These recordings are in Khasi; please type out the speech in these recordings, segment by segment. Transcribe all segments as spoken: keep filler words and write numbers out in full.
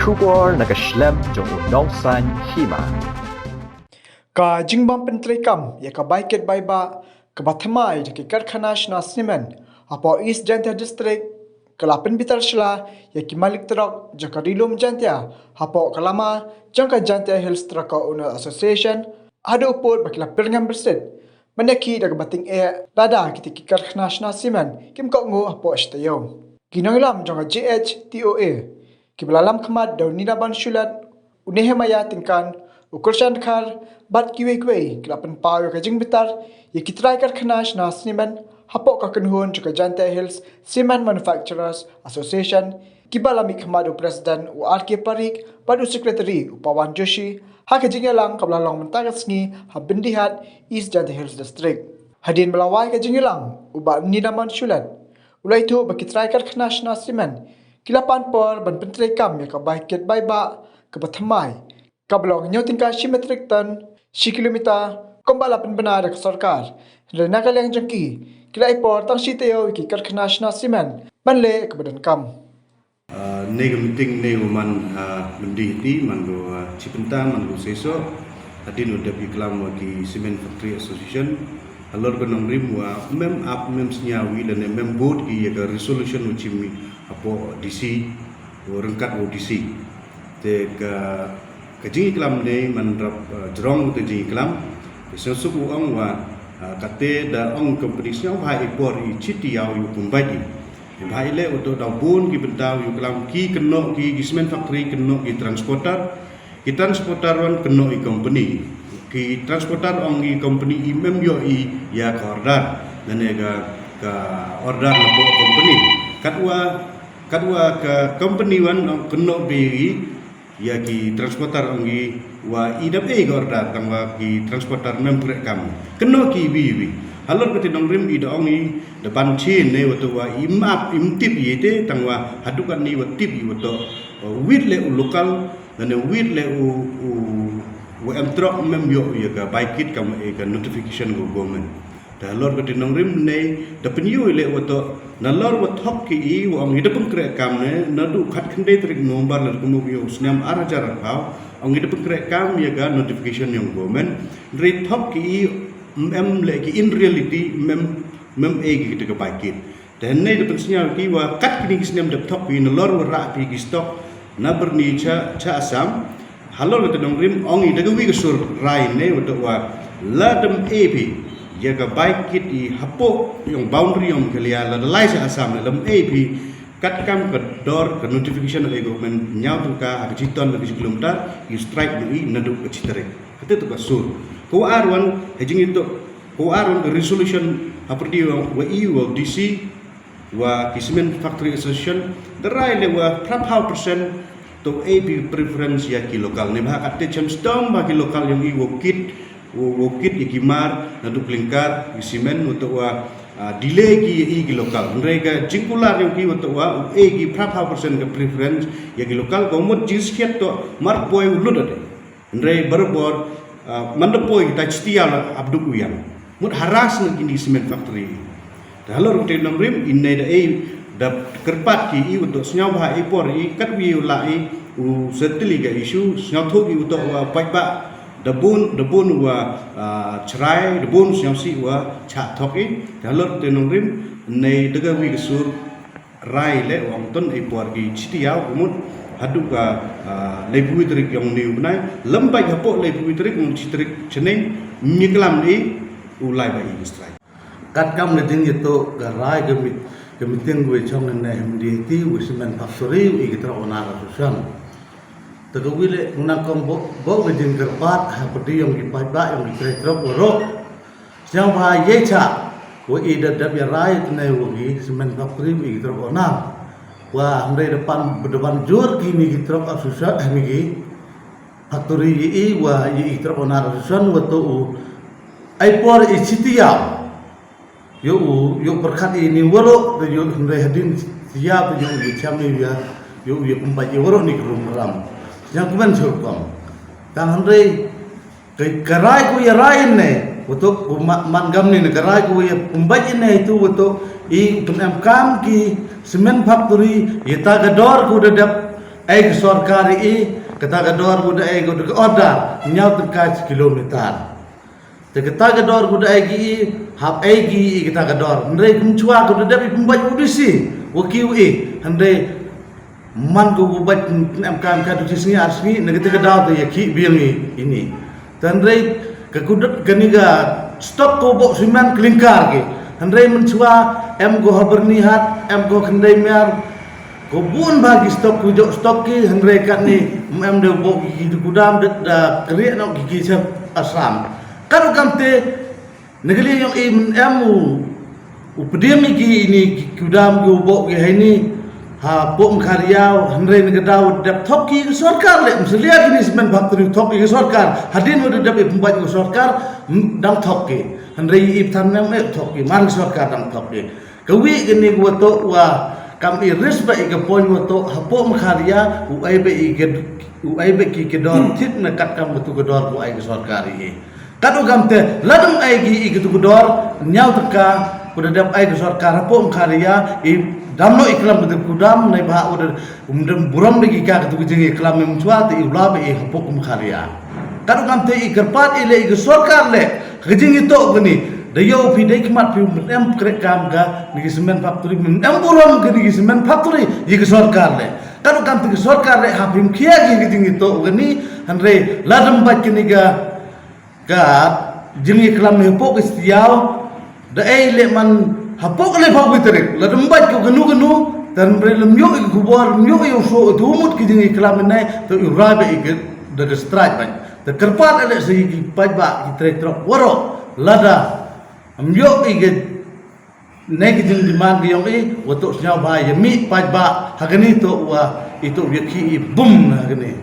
Khubor na ka shlem jong u nongsan hima. Ka jingbym pyntreikam ïa ka bai kit bai bah kaba thymmai da ki karkhana shna simen hapoh East Jaintia District ka la pynbitar shla ïa ki malik trok jong ka Ri-lum Jaintia hapoh ka lama jong ka Jaintia Hills Trucker Owner Association haduh pud ba ki la pyrngem byrsit ban ïakhih da kaba tyngeh lada kita ki karkhana shna simen kim kohnguh hapoh shi taïew. Ki nongïalam jong ka J H T O A kiba la lam khmat da u Ninaban Shulat, u Nehemiah Tyngkan, u Krishan Dkhar bad kiwei kiwei ki la pynpaw ïa ka jingbitar ïa ki trai karkhana shna simen hapoh ka kynhun jong ka Jaintia Hills Cement Manufacturers Association kiba la mih khmat da u President u R K Parikh bad u Secretary u Pawan Joshi ha ka jingïalang kaba la long mynta ka sngi ha Byrnihat, East Jaintia Hills District. Hadien ba la wai ka jingïalang, u Bah Ninaban Shulat u la ïathuh ba ki trai karkhana shna simen ki la pan por ban pyntreikam ïa ka bai kit bai bah kaba thymmai kaba long hynñiew tyngka shi metrik ton shi kilometer kumba la pynbna da ka sorkar. Hynrei na ka liang jong ki, ki la ai por tang shi taïew ïa ki karkhana shna simen ban leh kaba donkam. Ah, ne ka meeting ne u man, ah, Myndi Hiti, man ko, ah, Chief Pynta, man ko Seiso, hadien u dep ki klam wa ki Cement Factory Association halor ka nongrim wa mem ap mem sñiaw wi lane mem vote ki ïa ka resolution u chim mi hapoh D C, u ryngkat u D C. Te ka, ka jingklam ne man rap, ah, jrong te jingklam. Te sñiaw suk u ong wa, ah, kate da ong company sñiaw bha i por i chit ïaw ïa u pynbeit i. Bha i leh u to da bun ki bynta ïa u klam ki kynnoh ki, ki cement factory kynnoh ki transporter. Ki transporter wan kynnoh i company. Ki transporter ong i company i mem ïoh i ïa ka order. Lane ka, ka order na po company. Katwa, katwa ka company wan ong kynnoh be i ïa ki transporter ong i wa i dap ei ka order tang wa ki transporter mem kreh kam. Kynnoh ki wi wi. Halor ka ti nongrim i da ong i da ban chin ne wa to wa i map im tip i te tang wa haduh kan ni wa tip i wa to, uh, wit le u local lane wit le u, u, u em trok mem ïoh ïa ka bai kit kam e ka notification go government. Te halor ka ti nongrim ne da pynïoh i le wa to nalor wa thok ki i wa ong i da pynkreh kam ne naduh khat khyndai tarik November la kumno ïoh snem ar hajar arphaw ong i da pynkreh kam ïa ka notification yong government. Re thok ki i mem le ki in reality mem, mem e ki te ka bai kit. Te ne da pynsñiaw ki wa kat kini ki snem da thok ki nalor wa rah ki ki stock na Byrni cha, cha Assam. Halor ka te nongrim ong i da ka wi ka sur rai ne wa to wa la dam A P ïa ka bai kit i hapoh yong boundary yong Meghalaya la da lai sa Assam la dam A P kat kam ka dor ka notification of government ñiaw tyngka ha ka chi ton na ka chi kilometer i strike no i naduh ka chi tarik. Kate to ka sur. Ko ar wan ha jing i to ko ar wan ka resolution ha pyrdi wa i wa D C wa ki Cement Factory Association da rai le wa phraphaw percent to A P preference ïa ki local ne bha kat te chem stom ba ki local yong i wa kit wa kit ïa ki mar na duk lingkar ki cement wa to wa, ah, delay ki ïa i ki local. Hynrei ka jingkular yong ki wa to wa u A ki phraphaw percent ka preference ïa ki local ko mut jingskhiat to mar poi u lut ade. Hynrei barabor, ah, man da poi kita chitial abduk uyang. Mut haras na kini cement factory. Te halor kute nongrim inne da ei da kyrpad ki i utok sñiaw bha i por i kat wi u la i u settle ka issue sñiaw thuk i utok wa paidbah da bun da bun wa, ah, chrai da bun sñiaw si wa cha thok i. Te halor kute nongrim inne da ka wi ka sur rai le u ong ton i por ki chitiaw kumut haduh ka, ah, leiphew tarik yong ni u bnai lem bai hapoh leiphew tarik mung chi tarik cheneng mi klam i u lai ba i strike. Kat kam ne ding ito ka rai ka mit ka meeting wi chong ne hem di ti wi cement factory wi ki trok onar association. Te ka wi le ngunang kong bo bo ka jing kerpat ha pedi yong ki paidbah yong ki trek trok warok. Sñiaw bha ïa cha wa i da dap ïa rai tne wa ki cement factory wa i ki trok onar. Wa hynrei da pan da ban jur ki ni ki trok association eh ni ki factory ïa i wa ïa i trok onar association wa to u ai por i chitiaw. Ïa u ïa u pyrkhat i ni warok da ïa hynrei hadin chitiaw da ïa u ïa cham ïa ïa u ïa pembai ïa warok ni ki rum ram. Sñiaw kmen chur kom. Tang hynrei Ka, ka rai ku ïa rai ne, utuk u ma, man gam ne, ka rai ku ïa pembaj ne itu utuk i pynem kam ki cement factory ïa ta ka dor ku da dep Ai ka sorkar i kata ka dor, u da ai ka order hynñiew tyngka shi kilometer. Te kata ka dor u da ai ki i, hap ai ki i kata ka dor. Hynrei kumjuh u da dep i pynbeit u D C wa ki u i. Hynrei man ko u beit, em kam ka duty sngi ar sngi, na kata ka daw te ïa ki biang i ini. Te hynrei ka kudut kani ka stock ko bok simen clinker ki. Hynrei mynshwa em ko ha Byrnihat, em ko Khyndai Mer, ko bun bha ki stock, ko jok stock ki, hynrei katni em de bok ki, ki kudam de da kri nok ki ki sep Assam. Kat u kam te na ka liang ïong i, em u u pdiang i ki ini ki kudam ki u bok ki ha ini ha pok Mkharia, hynrei na ka daw dep thok ki ka sorkar le, mselia ki ni simen factory thok ki ka sorkar. Hadien wa da dep i pynbeit ka sorkar, dang thok ki. Hynrei i pthan em e thok ki, man ka sorkar dang thok ki. Ka wi kani ka wa toh wa kam i respect i ka point wa toh ha pok Mkharia u ai be i ka, u ai be ki ka dor thit na kat kam ka tu ka dor ko ai ka sorkar i. Kat u kam te, la dang ai ki i ka tu ka dor hynñiew tyngka, ko da dep ai ka sorkar ha pok Mkharia, i dam no i klam ka tu ka dam, nai ba u da, um dam burom de ki ka tu ka jing i klam mynshwa te i u la be i ha pok Mkharia. Kat u kam te i kyrpad i le i ka sorkar le, ka jing i toh kani, da ïoh phi dei khmat phi, em kre kam ka ni ki simen factory, em burom kani ki simen factory i ka sorkar le. Kat u kam te ka sorkar le, ha phim khia ki ka jing i toh kani, hynrei la dang beit kani ka ka jing i klam ha pok ka stiaw, da ai le man ha pok le pok bitrik, la dang beit ko kanu kanu, tan bre lem ïoh i ka khubor, lem ïoh i u so, tu mut ki jing i klam ne, to i ra be i ka da ka strike beit. Te kyrpad le sa i ki paidbah ki trei trok waroh, lada em ïoh i ka ne ki jing demand ki ïong i, wa toh sñiaw ba ïa mih paidbah ha kani toh wa i toh ïa ki i bum na kani.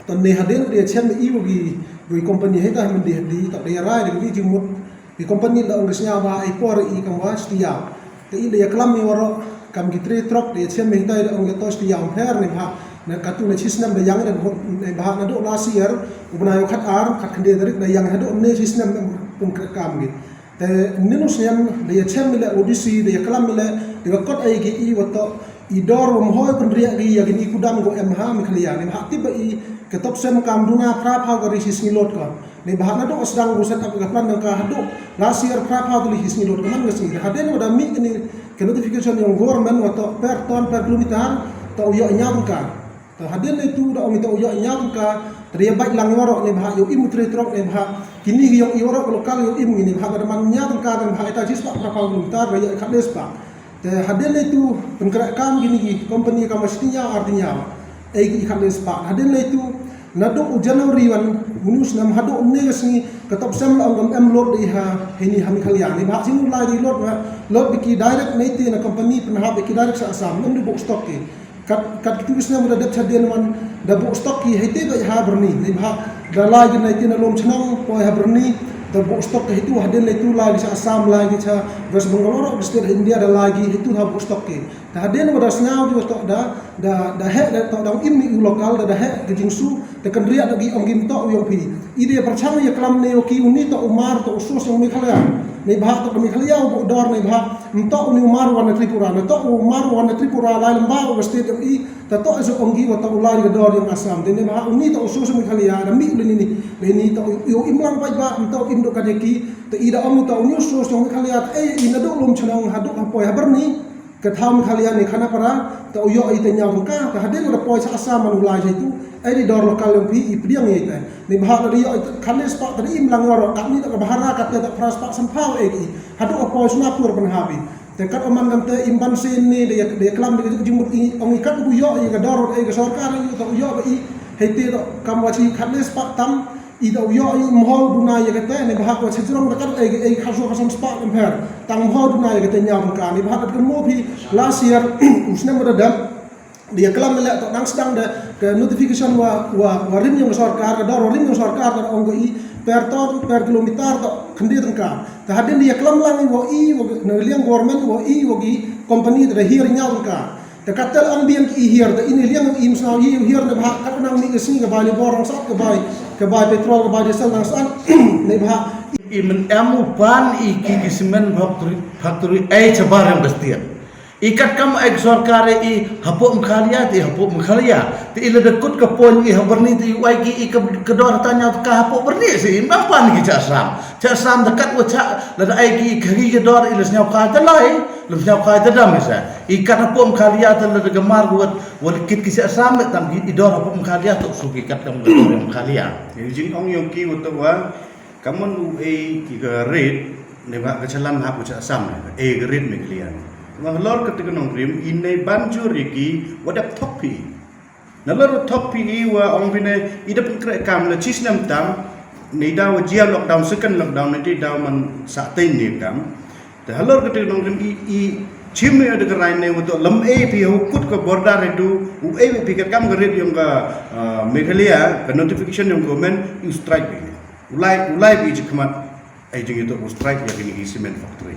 Tang ne hadien de chem i wa ki, wa ki company hei ta, man di di ta de rai de ki jingmut. Ki company la ong sñiaw ba i por i kam wa stiaw. Te i de ïa klam i waroh kam ki trei trok de chem i ta de ong ïa toh stiaw pher ne ba. Na katu na chisnem de ïang de ba na do last year, u bnai u khat ar, khat khynde tarik de ïang hadu ne chisnem pun kre kam ki. Te ninu snem da ïa chem mile O D C, da ïa klam mile, da ka kot ai ki i wa toh i dor wa mhoi pynriah ki ïa kini kudam ko em ha Meghalaya. Ni ba ha tip ba i ka top sem kam duna phra phaw ka ri shi sngi lot ka. Ni ba ha na do sdang ko set up ka plan ka hadu last year phra phaw ka ri shi sngi lot ka man ka sngi. Hadien wa da mih kini ka notification ïong government wa toh per ton per kilometer toh u ïoh ïa ka. Te hadien ne tu da ong i toh u ïoh ïa ka, te ïa bait lang ïa waroh ne ba ha ïoh im u trei trok ne ba ha kini ki ïoh i waroh ka lokal ïoh im ngi ne ba ha ka da man ïa ka ne ba ha ita jispa ka pau lum tar ba ïoh i khat ne spa. Te hadien ne tu pynkreh kam kini ki company ka ma shiti ïa ar ti ïa. Ei ki khat ne spa. Hadien ne tu na do u January wan, munu snam hadu ne ka sngi ka top sem la ong kam em lot de ha hini ha Meghalaya ne ba ha sing u lai di lot ba lot de ki direct ne te na company pynhap de ki direct sha Assam, em de bok stock ki. Kat, kat kitu ki snem da dep chadien wan da bok stock ki hei te ba ha Byrni. Ni ba da lai ki nai ti na lum chnong poi ha Byrni da bok stock ki hei tu hadien lai tu lai ki cha Assam lai ki cha West Bengal oro ki state India da lai ki hei tu ha bok stock ki. Da hadien wa da sñiaw ki wa toh da, da, da heh da toh da im ni u lokal da, da heh ki jingsu da kan riak da ki ong ki mtoh u ïong phi. I de pyrchang ïa klam ne u ki u ni toh u mar toh u sus ïong Meghalaya. Ni ba toh Meghalaya u bok dor ni ba Mtoh u ni u mar wan na Tripura, na toh u mar wan na Tripura lai lem ba u state ïong i, ta toh isu ong ki wa toh u lai ka dor ïong Assam. Te ne ba u ni toh u su su Meghalaya, da mi le ni ni, le ni toh u im lang bai ba, mtoh im do ka de ki, te i da ong toh u ni u su su Meghalaya, te ei i na do lum chnong ha do ha poi ha Byrni, ka thaw Meghalaya ni Khanapara, toh u ïoh i te ñiaw ka, ta hadien da poi sa Assam man u lai jai tu, ei di dor lokal ïong phi i pdiang i te. Ni ba da ïoh i te khalis pa, te im lang ïoh ro, kat ni ta ka bahara, kat te ta pras pa samphaw ei ki. Haduh apoi suna pur ban habi. Te kat oman kam te im ban sen ne de de klam de jingmut i ong i kat bu yo i ka dor e ka sorkar i to yo i hei te to kam wa chi khat ne spak tam i to yo i mho duna ya ka te ne ba ha ko chi jrong kat e e khat so ka sam spak lam pher. Tang mho duna ya ka te nyam ka ne ba ha kat mo phi last year u snem da dam. Dia klam le to dang sedang de ke notification wa wa wa rim yong sorkar ke dor rim yong sorkar to ong ko i per ton per kilometer to khyndiat ka. Ta hadien dia klam lang i wa i wa na liang government wa i wa gi company to hir nyau ka. Ta katel ang biang i hir ta ini liang i msnau i hir na ba kat nang ni ke sini ke bai le bor rang sat ke bai ke bai petrol ke bai diesel rang sat ne ba i men em u pan i ki ki cement factory factory ai chabar yang bestian. I katkam ai ka sorkar i hapoh Meghalaya te i hapoh Meghalaya. Te i lada kut ka point i ha Byrni te i wai ki i ka, ka dor tanya ka hapoh Byrni si i mangpan ki cha Assam. Cha Assam da kat wa cha lada ai ki ka gi ka dor i la sñiaw ka ta lai, la sñiaw ka ta dam i sa. I kat hapoh Meghalaya te lada ka mar wa wa kit ki cha Assam le tam ki i dor hapoh Meghalaya to su ki katkam ka dor Meghalaya. Eugene ong yong ki wa to wa Kamon u ei ki ka rit ne ba ka chalan hap u cha Assam ne ei ka rit Meghalaya ne. Wa halor ka te ka nongrim i ne ban jur ya ki wa dep thok phi. Na lor thok phi i wa ong phi ne i dep kre kam la chi snem tam ne da wa jia lockdown second lockdown ne ti da man sa te ne kam. Te halor ka te ka nongrim i i chim ne da ka rai ne wa to lam ei phi hu kut ka border re du u ei phi ka kam ka rit yong ka Meghalaya ka notification yong government u strike phi. Ulai ulai bi jikmat ai jing itu strike ya kini cement factory.